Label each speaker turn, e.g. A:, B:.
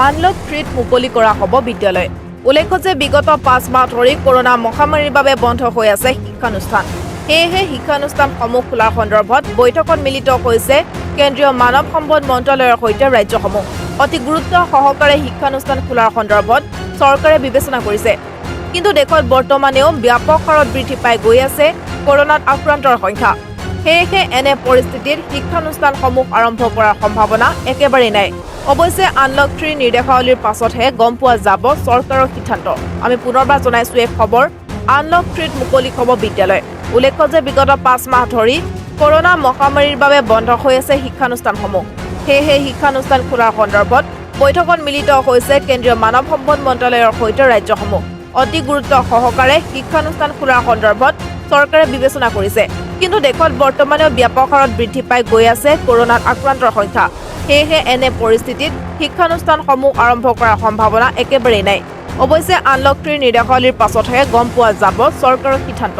A: Unlock 3ত মুকলি কৰা হ'ব বিদ্যালয়। উল্লেখ্য যে বিগত 5 মাহ ধৰি কৰোণা মহামাৰীৰ বাবে বন্ধ হৈ আছে শিক্ষানুষ্ঠান। সেয়েহে শিক্ষানুষ্ঠানসমূহ খোলাৰ সন্দৰ্ভত বৈঠকত মিলিত হৈছে কেন্দ্ৰীয় মানৱ সম্পদ মন্ত্ৰালয়ৰ সৈতে ৰাজ্যসমূহ। অতি গুৰুত্ব সহকাৰে শিক্ষানুষ্ঠান খোলাৰ সন্দৰ্ভত চৰকাৰে বিবেচনা কৰিছে। কিন্তু দেশত বৰ্তমানেও ব্যাপক হাৰত বৃদ্ধি পাই গৈ আছে কৰোণাত আক্ৰান্তৰ সংখ্যা। সেয়েহে এনে পৰিস্থিতিত শিক্ষানুষ্ঠানসমূহ আৰম্ভ কৰাৰ সম্ভাৱনা একেবাৰেই নাই। অৱশ্যে আনলক 3ৰ নিৰ্দেশাৱলীৰ পাছতহে গম পোৱা যাব চৰকাৰৰ সিদ্ধান্ত। আমি পুনৰবাৰ জনাইছো এই খবৰ, আনলক 3ত মুকলি হ'ব বিদ্যালয়। উল্লেখ্য যে বিগত 5 মাহ ধৰি কৰোণা মহামাৰীৰ বাবে বন্ধ হৈ আছে শিক্ষানুষ্ঠানসমূহ। সেয়েহে শিক্ষানুষ্ঠান খোলাৰ সন্দৰ্ভত বৈঠকত মিলিত হৈছে কেন্দ্ৰীয় মানৱ সম্পদ মন্ত্ৰালয়ৰ সৈতে ৰাজ্যসমূহ। অতি গুৰুত্ব সহকাৰে শিক্ষানুষ্ঠান খোলাৰ সন্দৰ্ভত চৰকাৰে বিবেচনা কৰিছে। কিন্তু দেশত বৰ্তমানেও ব্যাপক হাৰত বৃদ্ধি পাই গৈ আছে কৰোণাত আক্ৰান্তৰ সংখ্যা। সেয়েহে এনে পৰিস্থিতিত শিক্ষানুষ্ঠানসমূহ আৰম্ভ কৰাৰ সম্ভাৱনা একেবাৰেই নাই। অৱশ্যে আনলক 3ৰ নিৰ্দেশাৱলীৰ পাছতহে গম পোৱা যাব চৰকাৰৰ সিদ্ধান্ত।